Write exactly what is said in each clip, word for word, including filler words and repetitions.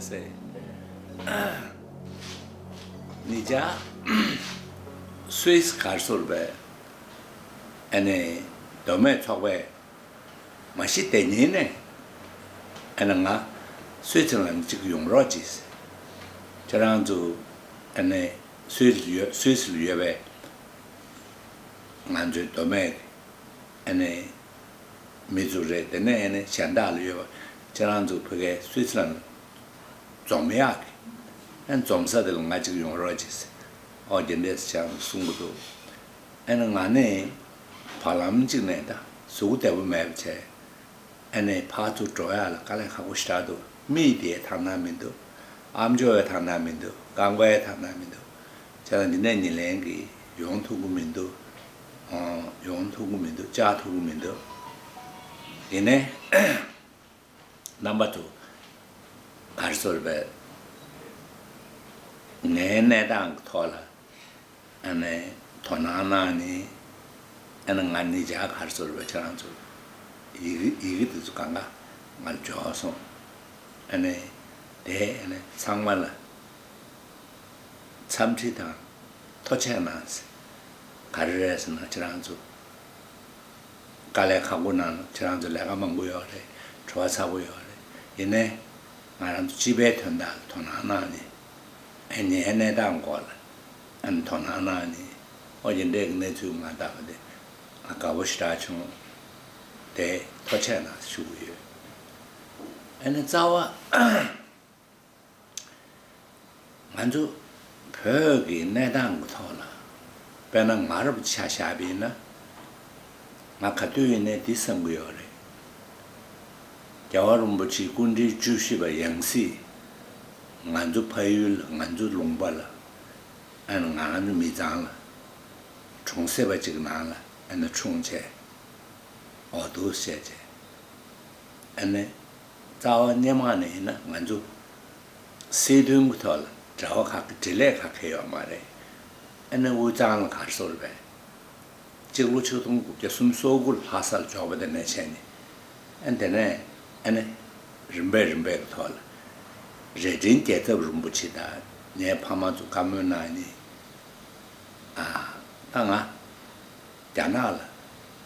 ཟེར། ཉེ་ཆར་སུད་སི་ག་རེ་ཟེར་བས། ཨ་ནི་མདོ་སྨད་ཚོགས་པས་མ་གཞི་དེ་ཉིན་ནས་ཨ་ནི་ང་སུད་སི་ལ་གཅིག་ཡོང་རོགས་གྱིས། ཁྱེད་རང་ཚོ་ཨ་ནི་སུད་སི་ཡོད་སུད་སི་ལ་ཡོད་པའི་ང་ཚོའི་མདོ་སྨད་ཨ་ནི་མི་ཚོ་རེད། དེ་ནས་ཨ་ནི་གཞན་དག་ལ་ཡོད་པ་ཁྱེད་རང་ཚོ་ཕ་གིའི་སུད་སི་ལ་འཛོམས་ཡག་གི་ཨ་ནི་འཛོམས་ས་དེ་ལ་ང་གཅིག་ཡོང་རོགས་གྱིས། ཨོ་དེ་འདྲས་ཁྱེད་རང་ཚོ་གསུང་གི་འདུག་ཨ་ནི་ང་ནི་བར་ལམ་གཅིག་ནས་ད་གཟུགས་བདེ་པོ་མེད་པ་བྱས། ཨ་ནི་ཕར་ཚུར་འགྲོ་ཡག་ལ་དཀའ་ལས་ཁག་པོ་ཞེ་དྲག་འདུག་མི་དེའི་ཐང་ན་མི་འདུག་ཨ་མཆོག་གི་ཐང་ན་མི་འདུག་རྐང་པའི་ཐང་ན་མི་འདུག་བྱས་ཙང་འདི་ནས་ཉིན་ལན་གྱི་ཡོང་ཐུབ་ཀྱི་མི་འདུག་ཨོ་ཡོང་ཐུབ་ཀྱི་མི་འདུག་བཅར་ཐུབ་ཀྱི་མི་འདུག་ཡིན་ནའི་རྣམ་པ་ཚོ་ག་རེ་ཟེར་བས། ངའི་གནས་སྟངས་ཀྱི་ཐོག་ལ་ཨ་ནི་དོ་སྣང་གནང་ནི། ཨ་ནི་ང་ཉེ་ཆར་ག་རེ་ཟེར་བས་ཁྱེད་རང་ཚོ་ཡི་གེ་ཡི་གེ་དེ་ཚོ་གང་ག་ང་ལ་འབྱོར་སོང་། ཨ་ནི་དེ་ཨ་ནི་ཚང་མ་ལ་འཚམས་འདྲི་དང་ཐུགས་རྗེ་གནང་ཟེར། ག་རེ་རེད་ཟེར་ན་ཁྱེད་རང་ཚོ་དཀའ་ལས་ཁག་པོ་གནང་། ཁྱེད་རང་ཚོ་ལས་ཀ་མང་པོ་ཡོད་རེད། བྲེལ་བ་ཚ་པོ་ཡོད་རེད། ཡིན་ནའི་ང་རང་ཚོ་སྤྱི་པའི་དོན་དག་ལ་དོ་སྣང་གནང་ནས་ཨ་ནི་ངའི་གནས་སྟངས་སྐོར་ལ་ཨ་ནི་དོ་སྣང་གནང་ནས་ཨོ་དེ་འདྲས་ཀྱི་གནས་ཚུལ་ང་ལྟ་བ་དེ་ང་དགའ་པོ་ཞེ་དྲག་བྱུང་། དེ་ཐུགས་རྗེ་གནང་ཞུ་གི་ཡོད། ཨ་ནི་རྩ་བ། ང་ཚོ་བོད་ཀྱི་གནས་སྟངས་ཀྱི་ཐོག་ལ་དཔེར་ན་ང་རང་ཆ་བཞག་པ་ཡིན་ན་ང་ག་དུས་ཡིན་ནའི་འདི་བསམ་གྱི་ཡོད་རེད། རྒྱལ་བ་རིན་པོ་ཆེའི་སྐུ་ཕྲེང་བཅུ་བཞི་པ་ཡང་སྲིད་ང་ཚོ་ཕ་ཡུལ་ལ་ང་ཚོ་ལུང་པ་ལ་ཨ་ནི་ང་རང་ཚོ་མི་ཚང་ལ་གྲོང་གསེབ་པ་གཅིག་ནང་ལ་ཨ་ནི་འཁྲུངས་བྱས། འོ་འདུག་བཤད་བྱས། ཨ་ནི་རྩ་བ་སྔོན་མ་ནས་ཡིན་ན་ང་ཚོ་སྲིད་དོན་གྱི་ཐོག་ལ་འབྲེལ་བ་ཁག་གི་འབྲེལ་ལས་ཁག་ཁེལ་ཡོད་མ་རེད། ཨ་ནི་དབུས་གཙང་ལ་ག་རེ་ཟེར་བས། སྤྱི་ལོ་ཆིག་སྟོང་དགུ་བརྒྱ་སུམ་ཅུ་སོ་དགུ་ལྷ་སར་འབྱོར་བ་དེ་ནས་བྱས་ནས་ཨ་ནི་དེ་ནས་ཨ་ནི་རིམ་པས་རིམ་པས་ཀྱི་ཐོག་ལ་རྭ་སྒྲེང་རྒྱལ་ཚབ་རིན་པོ་ཆེ་དང་ངའི་ཕ་མ་ཚོ་བཀའ་མོལ་གནང་ནས་ཨ་ད་ང་རྒྱ་ནག་ལ་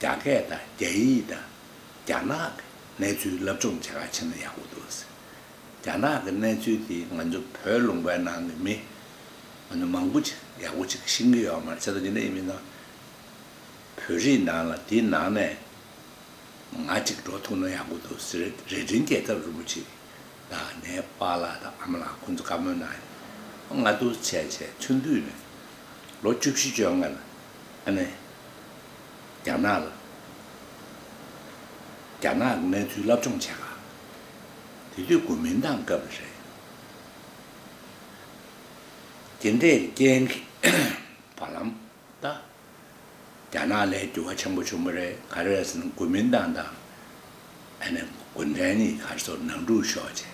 རྒྱ་སྐད་དང་རྒྱ་ཡིག་དང་རྒྱ་ནག་གི་གནས་ཚུལ་སློབ་སྦྱོང་བྱེད་ག་ཕྱིན་ན་ཡག་པོ་འདུག་ཟེར། རྒྱ་ནག་གི་གནས་ཚུལ་དེ་ང་ཚོ་བོད་ལུང་པའི་ནང་གི་མི་ང་ཚོ་མང་པོ་ཅིག་ཡག་པོ་ཅིག་ཤེས་ཀྱི་ཡོད་མ་རེད། བྱས་ཙང་འདི་འདྲ་ཡིན་མིན་ན་བོད་རིགས་ནང་ལ་དེའི་ནང་ནས་ང་ཅིག་འགྲོ་ཐུབ་ན་ཡག་པོ་འདུག་ཟེར། རྭ་སྒྲེང་རྒྱལ་ཚབ་རིན་པོ་ཆེ་དང་ངའི་པཱ་ལགས་དང་ཨ་མ་ལགས་ཁོང་ཚོ་བཀའ་མོལ་གནང་ཡོད། ང་འདུག་བྱས་བྱས་ཚུན་དུས་ནས་ལོ་བཅུ་བཞི་བཅོ་ལྔ་ལ་ཨ་ནི་རྒྱ་ནག་ལ་རྒྱ་ནག་གི་གནས་ཚུལ་སློབ་སྦྱོང་བྱེད་ག་དེ་དུས་གོ་མིན་ཏང་སྐབས་རེད། དེ་འདྲའི་རྐྱེན་གྱིས་བར་ལམ་ད་རྒྱ་ནག་ལ་འགྱུར་བ་ཆེན་པོ་བྱུང་བ་རེད། ག་རེ་རེད་ཟེར་ན་གོ་མིན་ཏང་དང་ཨ་ནི་གུང་ཁྲན་གཉིས་ག་རེ་ཟེར་ནང་འཁྲུག་ཤོར་བྱས།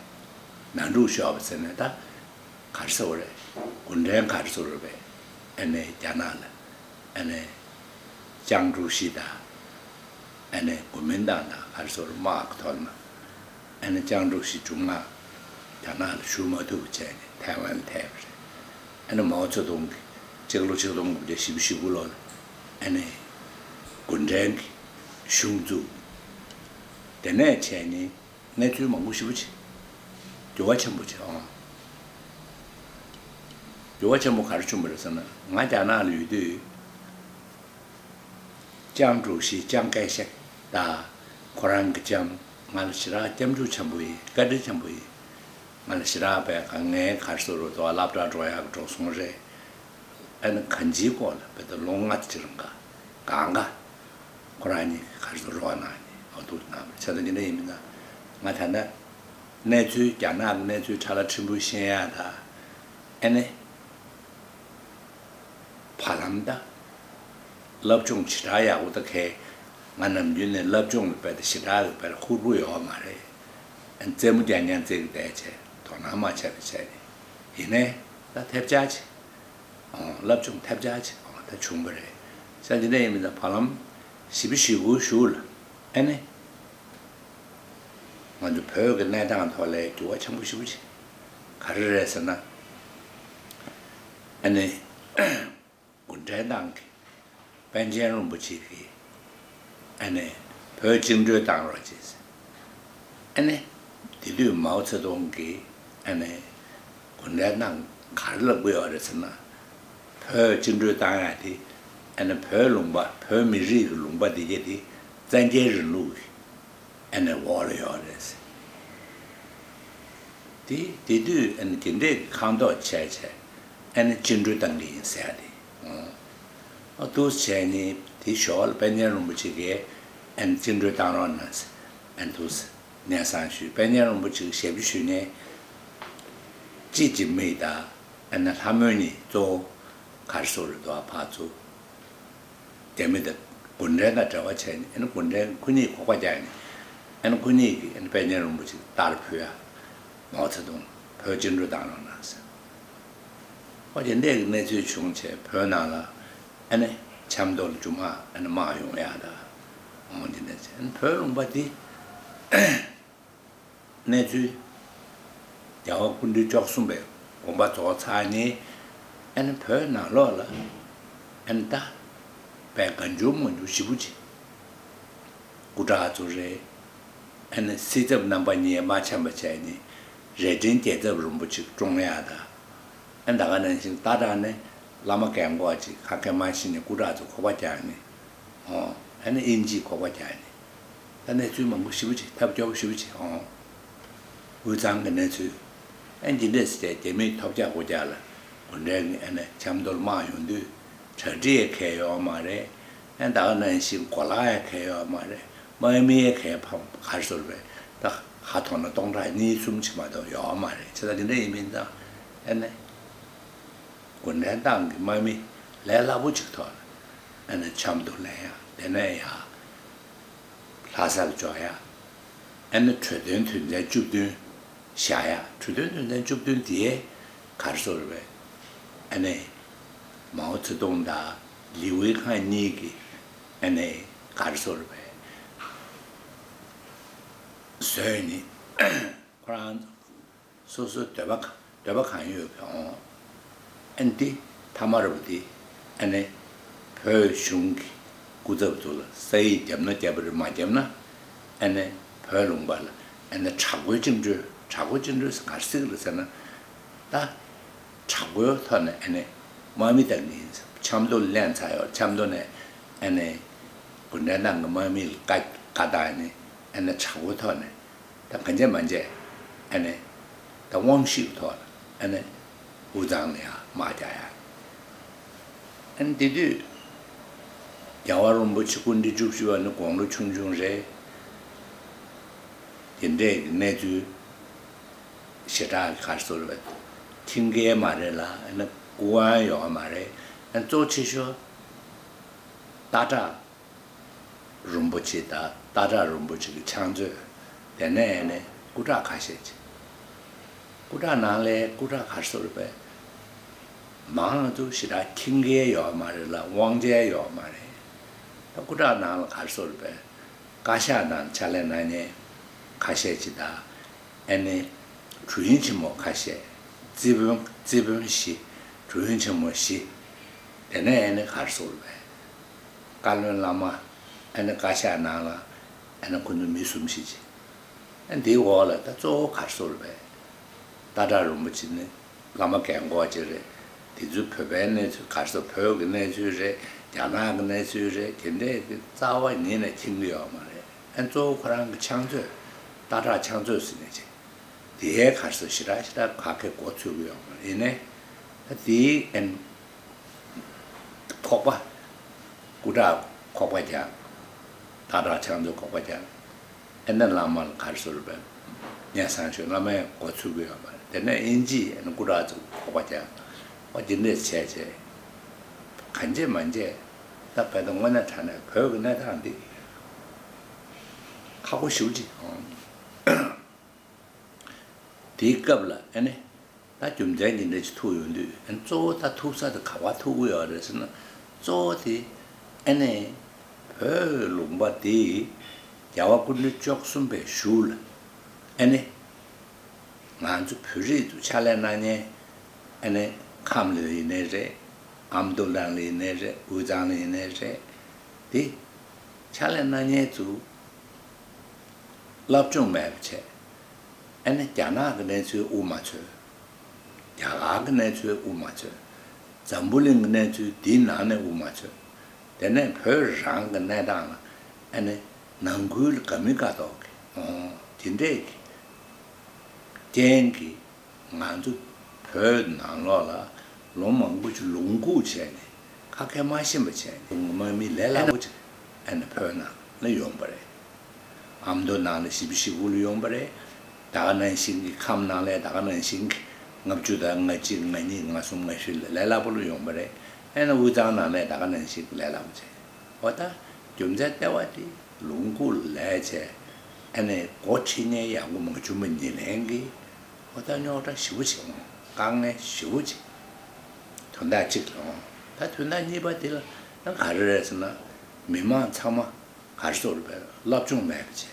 ནང་འཁྲུག་ཤོར་བ་ཟེར་ནས་ད་ག་རེ་ཟེར་བ་རེད། གུང་ཁྲན་ག་རེ་ཟེར་བ་རེད། ཨ་ནི་རྒྱ་ནག་ལ་ཨ་ནི་ཅང་ཀྲུའུ་ཞི་དང་ཨ་ནི་གོ་མིན་ཏང་དང་ག་རེ་ཟེར་དམག་གི་ཐོག་ནས་ཨ་ནི་ཅང་ཀྲུའུ་ཞི་མཇུག་མ་རྒྱ་ནག་ལ་བཞུགས་མ་ཐུབ་པ་བྱས་ནས་ཐའེ་ཝན་ལ་ཐལ་བ་རེད། ཨ་ནི་མའོ་ཙེ་ཏུང་གིས་སྤྱི་ལོ་ཆིག་སྟོང་དགུ་བརྒྱ་བཞི་བཅུ་ཞེ་དགུ་ལོ་ལ་ཨ་ནི་གུང་ཁྲན་གྱི་གཞུང་བཙུགས། དེ་ནས་བྱས་ནས་གནས་ཚུལ་མང་པོ་ཞེ་པོ་ཅིག་འགྱུར་བ་ཆེན་པོ་ཅིག་ཨང་། འགྱུར་བ་ཆེན་པོ་ག་རེ་བྱུང་བ་རེད་ཟེར་ན་ང་རྒྱ་ནག་ལ་ཡོད་དུས། ཅང་ཀྲུའུ་ཞི་ཅང་ཀའེ་ཤེག་དང་ཁོ་རང་གི་ལྕམ་ང་ལ་ཞེ་དྲག་སྐྱབས་འཇུག་ཆེན་པོ་ཡིན། བཀའ་དྲིན་ཆེན་པོ་ཡིན། ང་ལ་ཞེ་དྲག་པས་ག་ངའི་ག་རེ་ཟེར་རོ་དོ་སློབ་གྲྭ་འགྲོ་ཡག་གི་འགྲོ་སོང་རེད། ཨ་ནི་གང་ཅིའི་སྐོར་ལ་བས་ད་ལོ་ལྔ་ཅིག་རིང་ག་གང་ག་ཁོ་རང་གཉིས་ག་རེ་ཟེར་རོགས་གནང་ནས་ཨོ་ཐུག་གནང་བ་རེད། བྱས་ཙང་འདི་འདྲ་ཡིན་མིན་ན་ང་ད་ལྟ་གནས་ཚུལ་རྒྱ་ནག་གི་གནས་ཚུལ་ཁྲ་ལ་ཕྲན་བུ་ཤེས་ཡག་ད་ཨ་ནི། བར་ལམ་ད། སློབ་སྦྱོང་ཞེ་དྲག་ཡག་པོ་ད་གས། ང་ནམ་རྒྱུན་ནས་སློབ་སྦྱོང་ལ་དཔེ་ད་ཞེ་དྲག་གི་དཔེ་ཧུར་པོ་ཡོད་མ་རེད། རྩེད་མོ་རྒྱག་མཁན་རྩེ་གི་བསྡད་བྱས་དོ་སྣང་མ་བྱས་པ་བྱས་ནས། ཡིན་ནའི་ད་ཐེབས་ཆག་ཅིག་ཨོ་སློབ་སྦྱོང་ཐེབས་ཆག་ཅིག་ཨོ་ད་བྱུང་བ་རེད། ས་འདི་འདྲ་ཡིན་མིན་ད་བར་ལམ་ཞེ་པོ་ཞེ་དགུའི་གཞུག་ལ་ཨ་ནི། ང་ཚོ་བོད་ཀྱི་གནས་སྟངས་ཐོག་ལ་འགྱུར་བ་ཆེན་པོ་ཞེ་པོ་ཅིག་ ག་རེ་རེད་ཟེར་ན། ཨ་ནི། གུང་ཁྲན་ཏང་གི་པཎ་ཆེན་རིན་པོ་ཆེ་གིས་ཨ་ནི་བོད་བཅིངས་འགྲོལ་བཏང་རོགས་བྱེད་ཟེར། ཨ་ནི་དེ་དུས་མའོ་ཙེ་ཏུང་གིས་ཨ་ནི་གུང་ཁྲན་ཏང་ག་རེ་ལབ་ཀྱི་ཡོད་རེད་ཟེར་ན། བོད་བཅིངས་འགྲོལ་བཏང་ཡག་དེ་ཨ་ནི་བོད་ལུང་པ་བོད་མི་རིགས་ཀྱི་ལུང་པ་དེ་གྱད་དེ་བཙན་རྒྱལ་རིང་ལུགས་ཀྱི་ཨ་ནི་འོག་ལ་ཡོད་རེད་ཟེར། དེ་དེ་དུས་ཨ་ནི་དེ་འདྲས་ཀྱི་ཁ་མདོག་བྱས་བྱས་ཨ་ནི་བཅིངས་འགྲོལ་བཏང་གི་ཡིན་ཟེར་ཡག་དེ། ཨོ། ཨ་འདུག་བྱས་ནས་དེ་ཞོར་ལ་པཎ་ཆེན་རིན་པོ་ཆེ་གིས་ཨ་ནི་བཅིངས་འགྲོལ་བཏང་རོགས་གནང་ཟེར་ཨ་ནི་འདུག་སེ་སྙན་སེང་ཞུས། པཎ་ཆེན་རིན་པོ་ཆེ་གིས་ཞབས་ཕྱི་ཞུས་ནས་ཅི་ཇི་མི་དང་ཨ་ནི་ལྷ་མོ་གཉིས་གཙོ་བོ་ག་རེ་ཟེར་དགོས་རེད་འདུག་ཕར་ཚུར། རྒྱ་མི་དང་གུང་ཁྲན་དང་འབྲེལ་བ་བྱས་ནས་ཨ་ནི་གུང་ཁྲན་ཁོ་གཉིས་ཁོག་པ་རྒྱག་ནས་ཨ་ནི་ཁོ་གཉིས་ཀྱིས་ཨ་ནི་པཎ་ཆེན་རིན་པོ་ཆེ་རྟར་ཕུད་ཡ། མའོ་ཙེ་ཏུང་བོད་བཅིངས་འགྲོལ་བཏང་རོགས་གནང་ཟེར། ཨོ་དེ་འདྲས་ཀྱི་གནས་ཚུལ་བྱུང་བྱས་བོད་ནང་ལ་ཨ་ནི་ཆབ་མདོ་ལ་རྒྱུ་མ་ཨ་ནི་དམག་ཡོང་ཡ་ད། འོང་དེ་འདྲས་བྱས་ཨ་ནི་བོད་ལུང་པ་འདི། གནས་ཚུལ། རྒྱལ་བ་སྐུ་ཕྲེང་བཅུ་གསུམ་པའི་དགོངས་པ་རྫོགས་ཚར་ནས་ཨ་ནི་བོད་ནང་ལོགས་ལ་ཨ་ནི་ད་དཔེ་གང་བྱུང་མང་བྱུང་ཞེ་པོ་ཅིག་སྐུ་དྲག་ཚོ་རེད། ཨ་ནི་སྲིད་ཚབ་རྣམ་པ་གཉིས་མ་འཆམ་པ་བྱས་ནས་རྭ་སྒྲེང་རྒྱལ་ཚབ་རིན་པོ་ཆེ་བཀྲོངས་ཡག་ད། ཨ་ནི་ད་ག་ནང་བཞིན་སྟག་བྲག་ནས་བླ་མ་རྒན་གོག་ཅིག་ཁ་སྐད་མ་ཤེས་ནས་སྐུ་དྲག་ཚོ་ཁོག་པ་རྒྱག་ནས། ཨོ། ཨ་ནི་དབྱིན་ཇིས་ཁོག་པ་རྒྱག་ནས། ད་གནས་ཚུལ་མང་པོ་ཞེ་པོ་ཅིག་ཐབས་སྐྱོ་པོ་ཞེ་པོ་ཅིག་ཨོ། དབུས་གཙང་གི་གནས་ཚུལ། ཨ་འདི་འདྲས་ཟེར་རྒྱ་མིའི་ཐོབ་རྒྱག་སྒོ་རྒྱག་ལ་གུང་ཁྲན་གྱི་ཨ་ནི་ཆབ་མདོ་ལ་དམག་ཡོང་དུས་གྲ་སྒྲིག་ཡང་གང་ཡོད་མ་རེད། ཨ་ད་ག་ནང་བཞིན་གོ་ལག་ཡང་གང་ཡོད་མ་རེད། དམག་མི་ཡང་གང་ཕམ་ག་རེ་ཟེར་དགོས་རེད། ད་ཧ་ཐོག་ན་སྟོང་ཕྲག་གཉིས་གསུམ་ཅིག་མ་གཏོགས་ཡོད་མ་རེད། བྱས་ཙང་འདི་འདྲ་ཡིན་མིན་ཙང་ཨ་ནི། གུང་ཁྲན་ཏང་གི་དམག་མི་ལས་སླ་པོ་ཅིག་ཐོག་ལ་ཨ་ནི་ཆབ་མདོ་ལེན་ཡ། དེ་ནས་ཡ་ལྷ་སར་འབྱོར་ཡ། ཨ་ནི་གྲོས་དོན་དོན་ཚན་བཅུ་བདུན་བཞག་ཡ། གྲོས་དོན་དོན་ཚན་བཅུ་བདུན་དེ་ག་རེ་ཟེར་དགོས་རེད། ཨ་ནི་མའོ་ཙེ་ཏུང་དང་ལི་ཝེ་ཁང་གཉིས་ཀྱིས་ཨ་ནི་ག་རེ་ཟེར་དགོས་རེད། བཟོས་ནི་ཁོ་རང་། སོ་སོའི་འདོད་པ་གང་འདོད་པ་གང་ཡོད་ཀྱང་། ཨ་ནི་འདི་ཐ་མ་རུ་འདི་ཨ་ནི་བོད་གཞུང་གི་སྐུ་ཚབ་ཚོ་ལ་ས་ཡིག་བརྒྱབ་ན་བརྒྱབ་པ་རེད། མ་བརྒྱབ་ན་ཨ་ནི་བོད་ལུང་པ་ལ་ཨ་ནི་དྲག་པོའི་བཅིངས་འགྲོལ། དྲག་པོའི་བཅིངས་འགྲོལ་ཟེར་ག་རེ་ཟེར་གི་རེད་ཟེར་ན། ད་དྲག་པོའི་ཐོག་ནས་ཨ་ནི་དམག་མི་དང་ངའི་ཆབ་མདོ་ལ་ལེན་ཚར་ཡོད། ཆབ་མདོ་ནས་ཨ་ནི་གུང་ཁྲན་ཏང་གི་དམག་མི་ལ་བཀའ་བཀའ་བཏང་ནས་ཨ་ནི་དྲག་པོའི་ཐོག་ནས། ད་གང་བྱས་མ་བྱས་ཨ་ནི་ད་དབང་ཤུགས་ཐོག་ལ་ཨ་ནི་དབུས་གཙང་ལ་ཡང་དམག་རྒྱག་ཡ། ཨ་ནི་དེ་དུས་རྒྱལ་བ་རིན་པོ་ཆེ་སྐུ་ཕྲེང་བཅུ་བཞི་པ་ནི་དགུང་ལོ་ཆུང་ཆུང་རེད། དེ་འདྲས་ཀྱི་གནས་ཚུལ་ཞེ་དྲག་ག་རེ་ཟེར་བ་མཁྱེན་གྱི་མ་རེད་ལ། ཨ་ནི་སྐུ་དབང་ཡོད་མ་རེད། ཨ་ནི་གཙོ་ཆེ་ཤོས་སྟག་བྲག་རིན་པོ་ཆེ་དང་སྟག་བྲག་རིན་པོ་ཆེ་གི་ཕྱག་མཛོད། དེ་ནས་ནས་སྐུ་དྲག་ཁ་ཤས་ཅིག་སྐུ་དྲག་ནང་ལས་སྐུ་དྲག་ག་རེ་ཟེར་དགོས་རེད་པས། མང་ང་ཚོ་ཞེ་དྲག་མཁྱེན་གྱི་ཡོད་མ་རེད་ལ། དབང་ཆ་ཡོད་མ་རེད། ད་སྐུ་དྲག་ནང་ལ་ག་རེ་ཟེར་དགོས་རེད་པས། བཀའ་ཤག་ནང་ཕྱག་ལས་གནང་མཁན་ཁ་ཤས་ཅིག་དང་། ཨ་ནི་ཞུ་ཡིན་ཆེན་མོ་ཁ་ཤས། རྩིས་དཔོན་རྩིས་དཔོན་བཞི། ཞུ་ཡིན་ཆེན་མོ་བཞི། དེ་ནས་ཨ་ནི་ག་རེ་ཟེར་དགོས་རེད་པས། བཀའ་བློན་བླ་མ། ཨ་ནི་བཀའ་ཤག་ནང་ལ་ཨ་ནི་ཁོ་ཚོ་མི་གསུམ་བཞི་ཅིག་ཨ་འདིའི་འོག་ལ་ད་གཙོ་བོ་ག་རེ་ཟེར་དགོས་རེད་པས། སྟག་བྲག་རིན་པོ་ཆེ་ནི་བླ་མ་རྒན་གོག་ཅིག་རེད། དེ་ཚོ་བོད་པའི་གནས་ཚུལ་ག་རེ་ཟེར། བོད་ཀྱི་གནས་ཚུལ་རེད། རྒྱ་ནག་གི་གནས་ཚུལ་རེད། དེ་འདྲས་ཀྱི་རྩ་བ་ཉིད་ནས་མཁྱེན་གྱི་ཡོད་མ་རེད། ཨ་གཙོ་བོ་ཁོ་རང་གི་ཕྱག་མཛོད། སྟག་བྲག་ཕྱག་མཛོད་ཟེར་ནས་ཅིག་དེའི་ག་རེ་ཟེར། ཞེ་དྲག་ཞེ་དྲག་ག་གེ་མགོ་ཚོད་ཀྱི་ཡོད་མ་རེད། ཡིན་ནའི་ད་དེའི་ཨན་ཁོག་པ། སྐུ་དྲག་ཁོག་པ་རྒྱག་སྟག་བྲག་ཕྱག་མཛོད་ཁོག་པ་རྒྱག་ཨ་ནི་བླ་མ་ལ་ག་རེ་ཟེར་བས། སྙན་སེང་ཞུས། བླ་མས་མགོ་ཚོད་ཀྱི་ཡོད་མ་རེད། དེ་ནས་དབྱིན་ཇིས་ཨ་ནི་སྐུ་དྲག་ཚོ་ཁོག་པ་རྒྱག་འོ་དེ་འདྲས་བྱས་བྱས། གང་བྱས་མ་བྱས། ད་བལ་དུ་དངོས་གནས་དྲང་གནས་བོད་ཀྱི་གནས་སྟངས་འདི་ཁག་པོ་ཞེ་པོ་ཅིག་འོང་། དེའི་སྐབས་ལ་ཨ་ནི་ད་རྒྱུ་མཚན་འདི་འདྲ་ཅིག་ཐུག་ཡོང་དུས། ཨ་ནི་གཙོ་བོ་ད་ཐུག་ས་དེ་ག་པར་ཐུག་གི་ཡོད་རེད་ཟེར་ན། གཙོ་བོ་དེ་ཨ་ནི་བོད་ལུང་པ་དེ་རྒྱལ་བ་སྐུ་ཕྲེང་བཅུ་གསུམ་པའི་གཞུག་ལ་ཨ་ནི་ ང་ཚོ་བོད་རིགས་ཚོ་ཕྱག་ལས་གནང་མཁན། ཨ་ནི་ཁམས་ལ་ཡིན་ནའི་རེད། ཨ་མདོ་ནང་ལ་ཡིན་ནའི་རེད། དབུས་གཙང་ལ་ཡིན་ནའི་རེད། དེ་ཕྱག་ལས་གནང་མཁན་ཚོ་སློབ་སྦྱོང་མེད་པ་བྱས། ཨ་ནི་རྒྱ་ནག་གི་གནས་ཚུལ་དབུ་མ་འཚོལ། རྒྱ་གར་གྱི་གནས་ཚུལ་དབུ་མ་འཚོལ། འཛམ་བུ་གླིང་གི་གནས་ཚུལ་འདིའི་ནང་ནས་དབུ་མ་འཚོལ། དེ་ནས་བོད་རང་གི་གནས་སྟངས་ལ་ཨ་ནི་ནང་ཁུལ་ལ་དགའ་མི་དགའ་མདོག་གི་འོང་དེ་འདྲས་ཀྱི་རྐྱེན་གྱིས་ང་ཚོ་བོད་ནང་ལོགས་ལ་ལོ་མང་པོ་ཞིག་ལུང་ཁུག་བྱས་ནས་ཁ་སྐད་མ་ཤེས་པ་བྱས་ནས་ངོ་མ་མི་ལས་སླ་པོ་ཅིག་ཨ་ནི་བོད་ནང་ལ་ཡོང་པ་རེད། ཨ་མདོ་ནང་ལ་བཞི་བཅུ་ཞེ་དགུ་ལ་ཡོང་པ་རེད། ད་ག་ནང་བཞིན་གྱི་ཁམས་ནང་ལ་ད་ག་ནང་བཞིན་གྱི་ལྔ་བཅུ་དང་ལྔ་གཅིག་ལྔ་གཉིས་ལྔ་གསུམ་ལྔ་བཞི་ལ་ལས་སླ་པོ་ལ་ཡོང་པ་རེད། ཨ་ནི་དབུས་གཙང་ནང་ལ་ད་ག་ནང་བཞིན་གྱི་ལས་སླ་པོ་བྱས། འོ་ད་རྒྱུ་མཚན་ལྟེ་བ་དེ་ལུང་ཁུག་ལ་ལས་བྱས། ཨ་ནི་འགོ་ཁྲིད་མཁན་ཡག་པོ་མ་བྱུང་བ་ཉིད་ལན་གྱིས། འོ་ད་རྙོག་དྲ་ཞེ་པོ་ཅིག་འོང་། དཀའ་ངལ་ཞེ་པོ་ཅིག་དོན་དག་གཅིག་ལ་འོང་། ད་དོན་དག་གཉིས་པ་དེ་ལ་ཡང་ག་རེ་རེད་ཟེར་ན། མི་མང་ཚང་མ་ག་རེ་ཟེར་དགོས་རེད་པས། སློབ་སྦྱོང་མེད་པ་བྱས།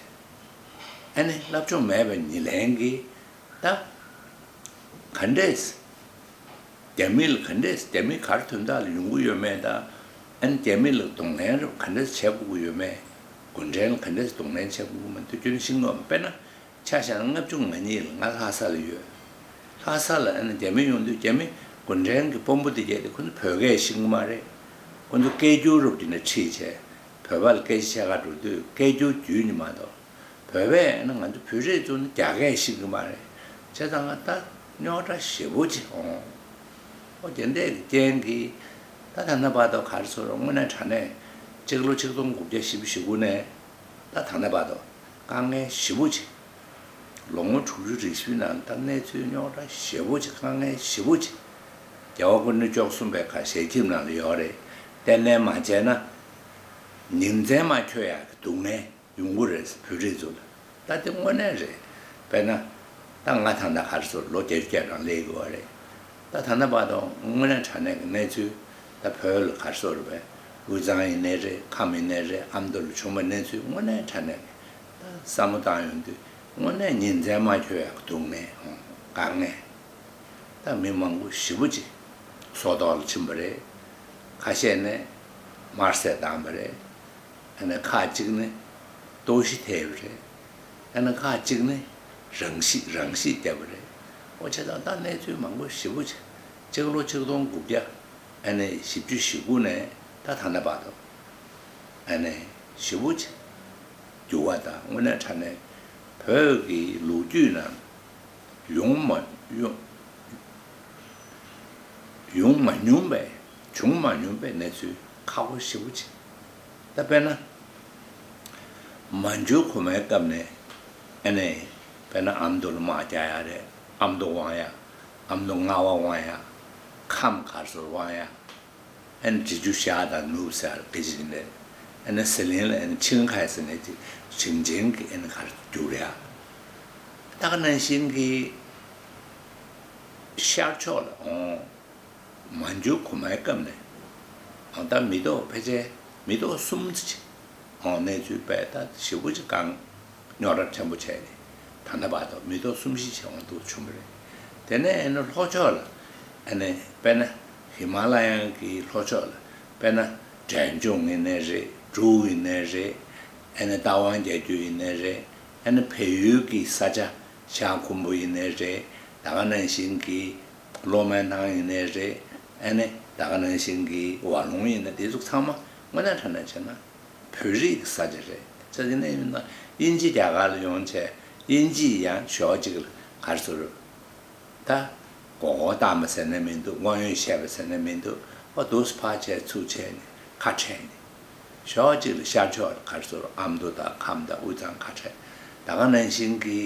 ཨ་ནི་སློབ་སྦྱོང་མེད་པ་ཉིད་ལན་གྱིས་ད་ག་འདྲས། རྒྱ་མི་ལ་ག་འདྲས། རྒྱ་མི་ག་རེ་དོན་དག་ལ་ཡོང་གི་ཡོད་མེད་དང་། ཨ་ནི་རྒྱ་མི་ལ་གདོང་ལེན་རབ་ག་འདྲས་བྱེད་དགོས་ཀྱི་ཡོད་མེད། གུང་ཁྲན་ལ་ག་འདྲས་གདོང་ལེན་བྱེད་དགོས་ཀྱི་མེད་དུ་རྒྱུན་ཤེས་དགོས། དཔེར་ན་ཆ་བཞག་ན་ལྔ་བཅུ་ང་གཉིས་ལ་ང་ལྷ་ས་ལ་ཡོད། ལྷ་ས་ལ་ཨ་ནི་རྒྱ་མི་ཡོང་དུས་རྒྱ་མི་གུང་ཁྲན་གྱི་དཔོན་པོ་དེ་གྱད་དེ་ཁོ་ཚོ་བོད་སྐད་ཤེས་ཀྱི་མ་རེད། ཁོ་ཚོ་སྐད་སྒྱུར་རབ་ཀྱི་ནས་ཁྲིད་བྱས། བོད་པ་ལ་སྐད་ཆ་བཤད་ག་འགྲོ་དུས་སྐད་སྒྱུར་བརྒྱུད་ནས་མ་གཏོགས། བོད་པས་ཨ་ནི་ང་ཚོ་བོད་རིགས་ཚོ་ནི་རྒྱ་སྐད་ཤེས་ཀྱི་མ་རེད། བྱས་ཙང་ང་ད་རྙོག་དྲ་ཞེ་པོ་ཅིག་འོང་། ཨོ་དེ་འདྲས་ཀྱི་རྐྱེན་གྱིས་ད་ད་ལྟ་བར་དུ་ག་རེ་ཟེར་རུང་དངོས་གནས་དྲང་གནས་གཅིག་ལོ་ཆིག་སྟོང་དགུ་བརྒྱ་བཞི་བཅུ་ཞེ་དགུ་ནས་ད་ད་ལྟ་བར་དུ་དཀའ་ངལ་ཞེ་པོ་ཅིག་ལོ་ངོ་དྲུག་ཅུ་རེ་བཞིའི་ནང་ད་གནས་ཚུལ་རྙོག་དྲ་ཞེ་པོ་ཅིག་དཀའ་ངལ་ཞེ་པོ་ཅིག་རྒྱལ་བ་སྐུ་ཕྲེང་བཅུ་གསུམ་པའི་ཁ་ཞལ་ཁྱིམ་ནང་ལ་ཡོད་རེད། ཏན་ཏན་མ་བྱས་ན་ཉིན་མཚན་མ་འཁྱོལ་ཡག་གི་སྡུག་བསྔལ་ཡོང་གི་རེད། བོད་རིགས་ཚོ་ལ་ད་དེ་དངོས་གནས་རེད། དཔེར་ན་ད་ང་ད་ལྟ་ག་རེ་ཟེར་ལོ་བརྒྱད་ཅུ་གྱ་གྲངས་སླེབས་ཡོད་རེད། ད་ད་ལྟ་བར་དུ་དངོས་གནས་དྲང་གནས་ཀྱི་གནས་ཚུལ་ད་བོད་ལ་ག་རེ་ཟེར་བས་དབུས་གཙང་ཡིན་ནའི་རེད། ཁམས་ཡིན་ནའི་རེད། ཨ་མདོ་ལ་བྱུང་བའི་གནས་ཚུལ་དངོས་གནས་དྲང་གནས་ཀྱི་ད་བསམ་བློ་བཏང་ཡོང་དུས་དངོས་གནས་ཉིན་མཚན་མ་འཁྱོལ་ཡག་གི་སྡུག་བསྔལ་འོང་། དཀའ་ངལ། ད་མི་མང་པོ་ཞེ་པོ་ཅིག་སྲོག་ཐོག་ལ་ཕྱིན་པ་རེད། ཁ་ཤས་ནས་དམར་བསད་བཏང་པ་རེད། ཨ་ནི་ཁག་ཅིག་ནི་ལྟོགས་ཤི་ཐེབས་པ་རེད། ཨ་ནི་ཁག་ཅིག་ནི་རང་ཤི་རང་ཤི་བརྒྱབ་པ་རེད། ཨོ་བྱས་ཙང་ད་གནས་ཚུལ་མང་པོ་ཞེ་པོ་ཅིག་གཅིག་ལོ་ཆིག་སྟོང་དགུ་བརྒྱ་ཨ་ནི་བཞི་བཅུ་ཞེ་དགུ་ནས་ད་ད་ལྟ་བར་དུ་ཨ་ནི་ཞེ་པོ་ཅིག་འགྱུར་བ་དང་། དངོས་གནས་དྲང་གནས་བོད་ཀྱི་ལོ་རྒྱུས་ནང་ཡོང་མ་ཡོང་ཡོང་མ་མྱོང་པའི་བྱུང་མ་མྱོང་པའི་གནས་ཚུལ་ཁག་པོ་ཞེ་པོ་ཅིག་ད་དཔེར་ན་མན་ཇུ་གོང་མའི་སྐབས་ནས་ཨ་ནི་དཔེར་ན་ཨ་མདོ་ལ་དམག་རྒྱག་ཡ་རེད། ཨ་མདོ་དབང་ཡ། ཨ་མདོ་རྔ་བ་དབང་ཡ། ཁམས་ག་རེ་ཟེར་དབང་ཡ། ཨ་ནི་འབྲི་ཆུ་ཤར་དང་ནུབ་ཟེར་སྐད་ཆ་ཅིག་རེད། ཨ་ནི་ཟི་ལིང་ལ་ཨ་ནི་ཆིང་ཁའེ་ཟེར་ནས་ཅིག་ཞིང་ཆེན་གྱི་ཨ་ནི་ག་རེ་རྒྱུགས་རེད་ཨ། ད་ག་ནང་བཞིན་གྱི་ཤར་ཕྱོགས་ལ་འོང་། མན་ཇུ་གོང་མའི་སྐབས་ནས་འོང་ད་མི་ཐོག་ཕལ་ཆེར་མི་ཐོག་གསུམ་ཙམ་ཅིག་འོང་གནས་ཚུལ་དཔེ་ད་ཞེ་པོ་ཅིག་གང་རྙོག་དྲ་ཕྲན་བུ་བྱས་ནས་ད་ལྟ་བར་དུ་མི་ཐོག་གསུམ་བཞི་བྱས་འོང་འདུག་བྱུང་བ་རེད། དེ་ནས་ཨ་ནི་ལྷོ་ཕྱོགས་ལ་ཨ་ནི་དཔེར་ན་ཧི་མ་ལ་ཡའི་ལྷོ་ཕྱོགས་ལ་དཔེར་ན་འབྲས་ལྗོངས་ཡིན་ནའི་རེད། འབྲུག་ཡིན་ནའི་རེད། ཨ་ནི་རྟ་དབང་རྒྱལ་རྒྱུད་ཡིན་ནའི་རེད། ཨ་ནི་བལ་ཡུལ་གྱི་ས་ཆ་ཤར་ཁུམ་བུ་ཡིན་ནའི་རེད། ད་ག་ནང་བཞིན་གྱི་གློ་སྨོན་ཐང་ཡིན་ནའི་རེད། ཨ་ནི་ད་ག་ནང་བཞིན་གྱི་ཝ་ལུང་ཡིན་ན་དེ་ཚོ་ཚང་མ་དངོས་གནས་དྲང་གནས་བྱས་ན་བོད་རིགས་ཀྱི་ས་ཆ་རེད། ཆ་དེ་ནས་ཡིན་ན་དབྱིན་ཇི་རྒྱ་གར་ལ་ཡོང་བྱས་དབྱིན་ཇི་ཡང་ཕྱོགས་གཅིག་ལ་ག་རེ་ཟེར་རུ་ད་མགོ་སྐོར་བཏང་བ་ཟེར་ན་མི་འདུག་དངོས་ཡོད་བཤད་པ་ཟེར་ན་མི་འདུག་ཨོ་དུས་ཕར་བྱས་ཚུར་བྱས་ནས་ཁ་བྲལ་ནས་ཕྱོགས་གཅིག་ལ་ཤར་ཕྱོགས་ལ་ག་རེ་ཟེར་རུ་ཨ་མདོ་དང་ཁམས་དང་དབུས་གཙང་ཁ་བྲལ། ད་ག་ནང་བཞིན་གྱི་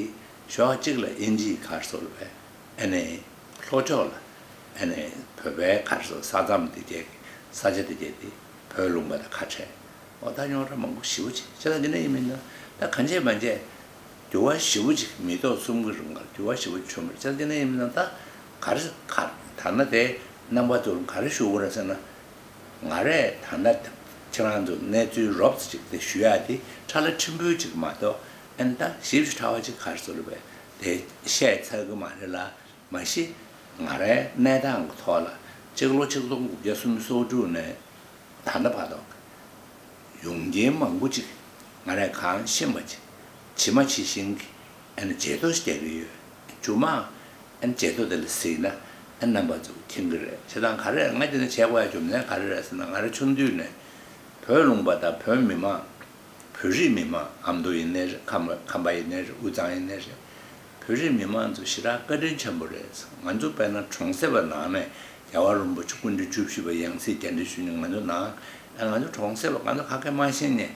ཕྱོགས་གཅིག་ལ་དབྱིན་ཇི་ག་རེ་ཟེར་རུ་བས། ཨ་ནི་ལྷོ་ཕྱོགས་ལ་ཨ་ནི་བོད་པའི་ག་རེ་ཟེར་ས་མཚམས་དེ་གའི་ས་ཆ་དེ་གའི་དེ་བོད་ལུང་པ་དང་ཁ་བྲལ། འོ་ད་རྙོག་དྲ་མང་པོ་ཞེ་པོ་ཅིག་བྱས་ཙང་དེ་འདྲ་ཡིན་མིན་ན་ད་གང་བྱས་མ་བྱས་འགྱུར་བ་ཞེ་པོ་ཅིག་མི་ཐོག་གསུམ་གྱི་རིང་ལ་འགྱུར་བ་ཞེ་པོ་ཅིག་བྱུང་བ་རེད། བྱས་ཙང་དེ་འདྲ་ཡིན་མིན་ན་ད་ག་རེ་ག་ད་ན་དེ་རྣམ་པ་ཚོར་ག་རེ་ཞུ་དགོས་རེད་ཟེར་ན། ང་རས་ད་ལྟ་ཁྱེད་རང་ཚོ་གནས་ཚུལ་རོབ་ཙམ་ཅིག་དེ་ཞུ་ཡག་དེ་ཁྲ་ལ་ཕྲན་བུ་ཅིག་མ་གཏོགས་ཨ་ནི་ད་ཞིབ་ཞིབ་ཕྲ་བ་ཅིག་ག་རེ་ཟེར་བས། དེ་བཤད་ཚར་གི་མ་རེད་ལ། མ་གཞི་ང་རའི་གནས་སྟངས་ཀྱི་ཐོག་ལ་གཅིག་ལོ་ཆིག་སྟོང་དགུ་བརྒྱ་སུམ་ཅུ་སོ་དྲུག་ནས་ད་ལྟ་བར་དུ་ཡོང་རྐྱེན་མང་པོ་ཅིག་ང་རས་གང་ཤེས་པ་ཅིག་ཇི་མ་ཇི་བཞིན་གྱི་ཨ་ནི་བརྗེད་ཐོ་ཞིག་རྒྱག་གི་ཡོད། མཇུག་མ་ཨ་ནི་བརྗེད་ཐོ་དེ་ལ་གཟིགས་ན་ཨ་རྣམ་པ་ཚོ་མཁྱེན་གྱི་རེད། བྱས་ཙང་ག་རེ་ང་དེ་ནས་བྱས་དགོས་ཡ་རྒྱུ་མཚན་ག་རེ་རེད་ཟེར་ན། ང་རང་ཆུང་དུས་ནས་བོད་ལུང་པ་དང་བོད་མི་མང་། བོད་རིགས་མི་མང་། ཨ་མདོ་ཡིན་ནའི་རེད། ཁམས་ཁམས་པ་ཡིན་ནའི་རེད། དབུས་གཙང་ཡིན་ནའི་རེད། བོད་རིགས་མི་མང་ཚོ་ཞེ་དྲག་བཀའ་དྲིན་ཆེན་པོ་རེད། ང་ཚོ་དཔེར་ན་གྲོང་གསེབ་པ་ནང་ནས་རྒྱལ་བ་རིན་པོ་ཆེ་སྐུ་ཕྲེང་བཅུ་བཞི་པ་ཡང་སྲིད་རྒྱ་འདྲེན་ཞུ་མཁན་ང་ཚོ་ནང་ཨ་ང་ཚོ་གྲོང་གསེབ་པ་ང་ཚོ་ཁ་སྐད་མ་ཤེས་མཁན་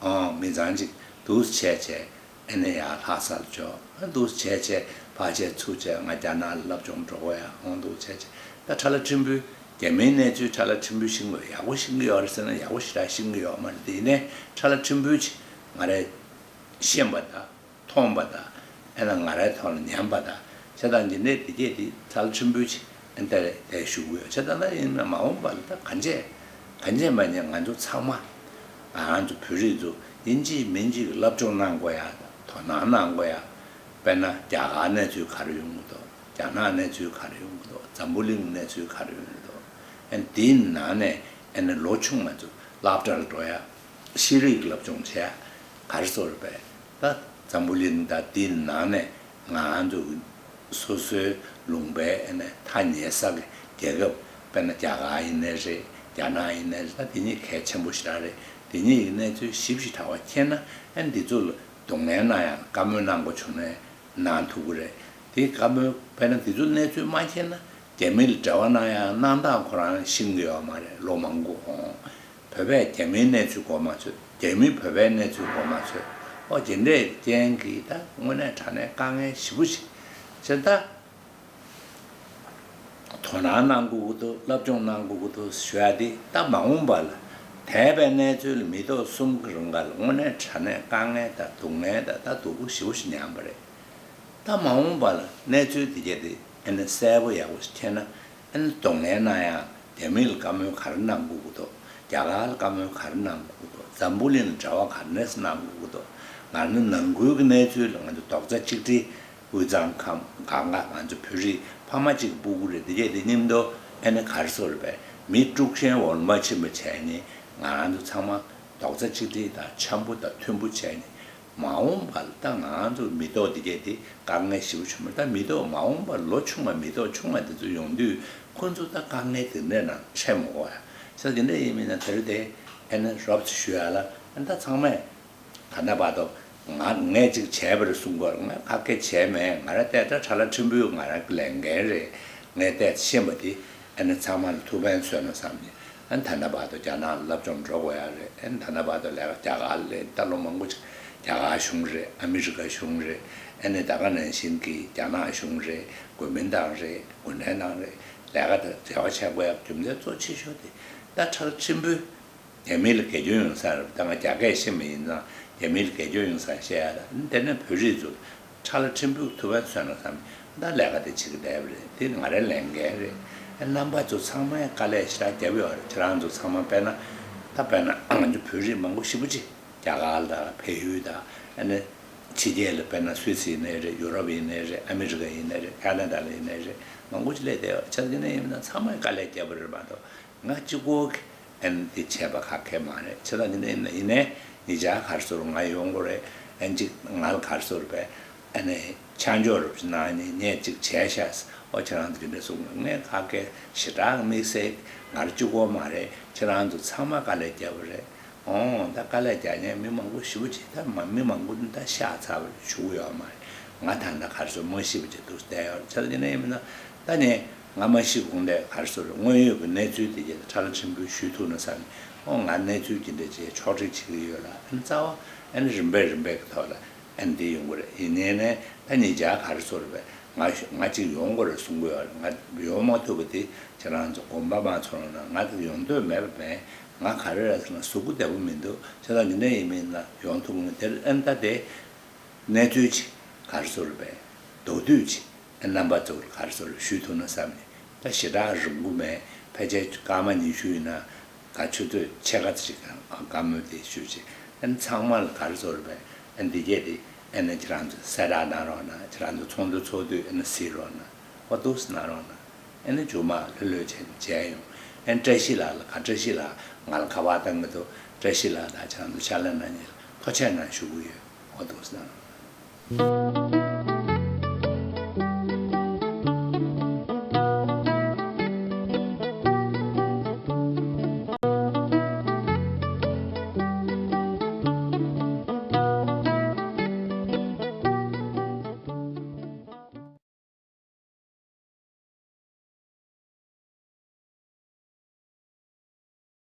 ཨང་མི་ཚང་ཅིག་འདུག་སེ་བྱས་བྱས་ཨ་ནི་ཡར་ལྷ་སར་འབྱོར། ཨ་འདུག་སེ་བྱས་བྱས་ཕར་བྱས་ཚུར་བྱས་ང་རྒྱ་ནག་ལ་སློབ་སྦྱོང་འགྲོ་དགོས་ཡ་ཨང་འདུག་སེ་བྱས་བྱས་ད་ཁྲ་ལ་ཕྲན་བུ། རྒྱ་མིའི་གནས་ཚུལ་ཁྲ་ལ་ཕྲན་བུ་ཤེས་ཀྱི་ཡོད། ཡག་པོ་ཤེས་ཀྱི་ཡོད་རེད་ཟེར་ན་ཡག་པོ་ཞེ་དྲག་ཤེས་ཀྱི་ཡོད་མ་རེད་དེ། ཡིན་ནའི་ཁྲ་ལ་ཕྲན་བུ་ཅིག་ང་རས་ཤེས་པ་དང་མཐོང་པ་དང་ཨ་ནི་ང་རའི་ཐོག་ལ་ཉན་པ་དང་བྱས་ཙང་འདི་འདྲའི་དེ་གས་དེ་ཁྲ་ལ་ཕྲན་བུ་ཅིག་ཨ་ནི་ད་རེས་དེ་ཞུ་གི་ཡོད། བྱས་ཙང་ད་ཡིན་ན་མ་འོངས་པ་ལ་ད་གང་བྱས་གང་བྱས་མ་ཉན་ང་ཚོ་ཚང་མ་ང་ཚོ་བོད་རིགས་ཚོ་ཡིན་གཅིག་མིན་གཅིག་སློབ་སྦྱོང་གནང་དགོས་ཡ་དང་དོ་སྣང་གནང་དགོས་ཡ། དཔེར་ན་རྒྱ་གར་གནས་ཚུལ་ག་རེ་ཡོང་གི་འདུག་རྒྱ་ནག་གནས་ཚུལ་ག་རེ་ཡོང་གི་འདུག་འཛམ་བུ་གླིང་གནས་ཚུལ་ག་རེ་ཡོང་གི་འདུག་ཨ་ནི་དེའི་ནང་ནས་ཨ་ནི་ལོ་ཆུང་བ་ཚོ་སློབ་གྲྭར་འགྲོ་ཡ། ཤེས་རིག་སློབ་སྦྱོང་བྱེད་ཡ་ག་རེ་ཟེར་བས། ད་འཛམ་བུ་གླིང་དང་དེའི་ནང་ནས་ང་ཚོ་སོ་སོའི་ལུང་པའི་ཨ་ནི་ཐག་ཉེ་ས་གི་རྒྱལ་ཁབ་དཔེར་ན་རྒྱ་གར་ཡིན་ནའི་རེད། རྒྱ་ནག་ཡིན་ནའི་རེད། ད་དེ་གཉིས་གལ་ཆེན་པོ་ཞེ་དྲག་རེད། དེ་གཉིས་ཀྱི་གནས་ཚུལ་ཞིབ་ཞིབ་ཕྲ་བ་མཁྱེན་ན་ཨ་ནི་འདི་ཚོ་ལ་གདོང་ལེན་གནང་ཡ་བཀའ་མོལ་གནང་དགོས་བྱུང་ན་གནང་ཐུབ་ཀྱི་རེད། དེ་བཀའ་མོལ་དཔེར་ན་དེ་ཚོ་གནས་ཚུལ་མ་མཁྱེན་ན་རྒྱ་མི་ལ་འབྲེལ་བ་གནང་ཡ་གནང་སྟངས་ཁོ་རང་ཤེས་ཀྱི་ཡོད་མ་རེད། ལོ་མང་པོ་འོང་། བོད་པས་རྒྱ་མིའི་གནས་ཚུལ་མགོ་མ་ཚོས། རྒྱ་མིས་བོད་པའི་གནས་ཚུལ་མགོ་མ་ཚོས། ཨོ་དེ་འདྲས་རྐྱེན་གྱིས་ད་དངོས་གནས་དྲང་གནས་དཀའ་ངལ་ཞེ་པོ་ཞིག་བྱས། ད་དོ་སྣང་གནང་དགོས་ཀྱི་འདུག་སློབ་སྦྱོང་གནང་དགོས་ཀྱི་འདུག་ཞུ་ཡ་དེ་ད་མ་འོངས་པ་ལ་དེ་བས་གནས་ཚུལ་མི་ཐོག་གསུམ་གྱི་རིང་ག་ལ་དངོས་གནས་དྲང་གནས་དཀའ་ངལ་དང་སྡུག་བསྔལ་དང་ད་སྡུག་པོ་ཞེ་པོ་ཞིག་མྱངས་པ་རེད། ད་མ་འོངས་པ་ལ་གནས་ཚུལ་འདི་གས་དེ་ཨ་ནི་གསལ་པོ་ཡག་པོ་ཞིག་མཁྱེན་ན་ཨ་ནི་གདོང་ལེན་གནང་ཡ། རྒྱ་མི་ལ་བཀའ་མོལ་ག་རེ་གནང་དགོས་ཀྱི་འདུག་རྒྱ་གར་ལ་བཀའ་མོལ་ག་རེ་གནང་དགོས་ཀྱི་འདུག་འཛམ་བུ་གླིང་ལ་འབྲེལ་བ་ག་རེ་གནང་དགོས་ཀྱི་འདུག་ང་ནི་ནང་ཁུལ་གྱི་གནས་ཚུལ་ལ་ང་ཚོ་རྡོག་རྩ་གཅིག་སྒྲིལ། དབུས་གཙང་ཁམས་གང་ག་ང་ཚོ་བོད་རིགས་ཕ་མ་གཅིག་གི་སྤུ་གུ་རེད། འདི་གས་དེ་མཉམ་དུ་ཨ་ནི་ག་རེ་ཟེར་བས། མི་དཀྲུག་ཤན་འོ་མ་ཕྱིན་པ་བྱས་ནས་ང་རང་ཚོ་ཚང་མ་རྡོག་རྩ་གཅིག་སྒྲིལ་དང་འཆམ་པོ་དང་མཐུན་པོ་བྱས་ནས། མ་འོངས་པར་ད་ང་ཚོ་མི་ཐོག་འདི་གས་དེ་དཀའ་ངལ་ཞེ་པོ་བྱུང་མ། ད་མི་ཐོག་མ་འོངས་པར་ལོ་ཆུང་བ་མི་ཐོག་ཆུང་བ་འདི་ཚོ་ཡོང་དུས་ཁོ་ཚོ་ད་དཀའ་ངལ་དེ་འདྲ་ནང་འཕྲད་མི་དགོས་ཡ། ས་དེ་འདྲ་ཡིན་མིན་ན་དེ་རིང་དེ་ཨ་ནི་རོབ་ཙམ་ཞུ་ཡ་ལ་ཨ་ད་ཚང་མས་ད་ལྟ་བར་དུ་ང་ངས་ཅིག་བྱས་པ་རེད་གསུང་དགོས། ང་ཁ་སྐད་བྱས་མེད། ང་རང་ལྟས་ད་ཁྲ་ལ་ཕྲན་བུ་ང་རང་གི་ལས་འགན་རེད། ངས་ལྟས་ཤེས་པ་དེ། ཨ་ནི་ཚང་མ་ལ་ཐུགས་ཕན་གསོས་ན་བསམ་ནས། ཨ་ནི་ད་ལྟ་བར་དུ་རྒྱ་ནག་ལ་སློབ་སྦྱོང་འགྲོ་དགོས་ཡ་རེད། ཨ་ནི་ད་ལྟ་བར་དུ་ལས་ཀ་རྒྱ་གར་ལ་ད་ལོ་མང་པོ་ཅིག་རྒྱ་གར་གཞུང་རེད། ཨ་མི་རི་ཀ་གཞུང་རེད། ཨ་ནི་ད་ག་ནང་བཞིན་གྱི་རྒྱ་ནག་གཞུང་རེད། གོ་མིན་ཏང་རེད། གུང་ཁྲན་ཏང་རེད། ལས་ཀ་དང་འབྲེལ་བ་བྱེད་དགོས་ཡ་རྒྱུ་མཚན་གཙོ་ཆེ་ཤོས་དེ་ད་ཁྲ་ལ་ཕྲན་བུ། རྒྱ་མི་ལ་དགེ་སྐྱོན་ཡོང་ས་རེད། ད་ང་རྒྱ་སྐད་ཤེས་མ་ཡིན་ཙང་རྒྱ་མི་ལ་དགེ་སྐྱོན་ཡོང་ས་བཤད་ཡ་ད་དེ་ནས་བོད་རིགས་ཚོ་ཁྲ་ལ་ཕྲན་བུ་ཐུགས་ཕན་གསོས་ན་བསམ། ད་ལས་ཀ་དེ་བྱེད་ཀྱི་བསྡད་པ་རེད། དེ་ང་རའི་ལས་འགན་རེད། ཨ་རྣམ་པ་ཚོ་ཚང་མས་དཀའ་ལས་ཞེ་དྲག་བརྒྱབ་ཡོད་རེད། ཁྱེད་རང་ཚོ་ཚང་མ་དཔེར་ན་ད་དཔེར་ན་ང་ཚོ་བོད་རིགས་མང་པོ་ཞེ་པོ་ཅིག་རྒྱ་གར་དང་བལ་ཡུལ་དང་ཨ་ནི་ཕྱི་རྒྱལ་ལ་དཔེར་ན་སུད་སི་ཡིན་ནའི་རེད། ཡུ་རོབ་ཡིན་ནའི་རེད། ཨ་མི་རི་ཀ་ཡིན་ནའི་རེད། ཁ་ན་ཌ་ལ་ཡིན་ནའི་རེད། མང་པོ་ཅིག་སླེབས་བསྡད་ཡོད་རེད། བྱས་ཙང་དེ་ནས་ཡིན་ན་ཚང་མས་དཀའ་ལས་བརྒྱབ་པ་རེད་མ་གཏོགས། ང་གཅིག་པོ་གིས་ཨ་ནི་འདི་བྱས་པ་ཁག་ཁག་མ་རེད། བྱས་ཙང་འདི་འདྲ་ཡིན་ན་ཡིན་ནའི་ཉེ་ཆར་ག་རེ་ཟེར་ང་ཡོང་དགོས་རེད། ཨ་ནི་གཅིག་ང་ལ་ག་རེ་ཟེར་བས། ཨ་ནི་ཆ་འཇོག་རོགས་ཞེས་གནང་ནས་ངས་གཅིག་བྱས་ཤག་ཨོ་ཁྱེད་རང་ཚོ་འདི་འདྲ་གསུངས། ངས་ཁག་ཁག་ཞེ་དྲག་དམིགས་བསལ་ང་རང་གཅིག་པོ་མ་རེད། ཁྱེད་རང་ཚོ་ཚང་མ་དཀའ་ལས་བརྒྱབ་པ་རེད། ཨོ་ད་དཀའ་ལས་རྒྱག་མཁན་མི་མང་པོ་ཞེ་པོ་ཅིག་ད་མ་མི་མང་པོ་ད་ཤག་ཚར་བ་རེད། བཞུགས་ཡོད་མ་རེད། ང་ད་ལྟ་ག་རེ་ཟེར་མ་ཤེས་པ་ཅིག་འདུག་བསྡད་ཡོད་རེད། བྱས་ཙང་འདི་འདྲ་ཡིན་མིན་ན་ད་ནི། ང་མ་ཤི་གོང་ལས་ག་རེ་ཟེར་དངོས་ཡོད་ཀྱི་གནས་ཚུལ་དེ་གས་ཁྲ་ལ་ཕྲན་བུ་ཞུ་ཐུབ་ན་བསམ་ནས། ཨོ་ང་གནས་ཚུལ་ཇི་འདྲ་ཅིག་ཕྱོགས་སྒྲིག་བྱེད་ཀྱི་ཡོད་ལ། ཨ་ནི་རྩ་བ་ཨ་ནི་རིམ་པས་རིམ་པས་ཀྱི་ཐོག་ལ་ཨ་ནི་འདི་ཡོང་གི་རེད། ཡིན་ནའི་ནས་ད་ཉེ་ཆར་ག་རེ་ཟེར་བས་ང་ང་གཅིག་ཡོང་དགོས་རེད་གསུང་གི་ཡོད་རེད། ང་ཡོང་མ་ཐུབ་པ་དེ་ཁྱེད་རང་ཚོ་དགོངས་པ་མ་ཚོམ་རོགས་གནང་། ང་དེ་ཡོང་འདོད་མེད་པ་མེད། ང་ག་རེ་རེད་ཟེར་ན་གཟུགས་པོ་བདེ་པོ་མི་འདུག་བྱས་ཙང་འདི་འདྲ་ཡིན་མིན་ན་ཡོང་ཐུབ་ཀྱི་མེད། དེར་ཨ་ནི་ད་དེ། གནས་ཚུལ་ཅིག་ག་རེ་ཟེར་བས། མདོར་བསྡུས་ཅིག་ཨ་རྣམ་པ་ཚོར་ག་རེ་ཟེར་ཞུ་ཐུབ་ན་བསམ་ནས། ད་ཞེ་དྲག་རིང་པོ་མེད། ཕལ་ཆེར་སྐར་མ་ཉི་ཤུ་ཡིན་ན་ག་ཆུ་ཚོད་ཕྱེད་ཀ་ཅིག་གམ་བཀའ་མོལ་དེ་ཞུས་ཅིག་ཨ་ནི་ཚང་མ་ལ་ག་རེ་ཟེར་བས། ཨ་འདི་གས་དེ་ ཨེ་ནི་ཁྱེད་རང་ཚོ་གསལ་བསྒྲགས་གནང་རོགས་གནང་། ཁྱེད་རང་ཚོ་ཚོགས་འདུ་ཚོགས་དུས་ཨེ་ནི་གཟིགས་རོགས་གནང་། ཨོ་འདུག་སེ་གནང་རོགས་གནང་། ཨེ་ནི་མཇུག་མ་ལྷོད་ལྷོད་བྱས་མཇལ་ཡོང་། ཨེ་ནི་བཀྲ་ཤིས་ལགས་ལ་ག་བཀྲ་ཤིས་ལགས་ང་ལ་ཁ་པར་བཏང་གི་འདུག་བཀྲ་ཤིས་ལགས་དང་ཁྱེད་རང་ཚོ་ཕྱག་ལས་གནང་མཁན་ལ་ཐུགས་རྗེ་གནང་ཞུ་གི་ཡོད། ཨོ་འདུག་སེ་གནང་རོགས་གནང་།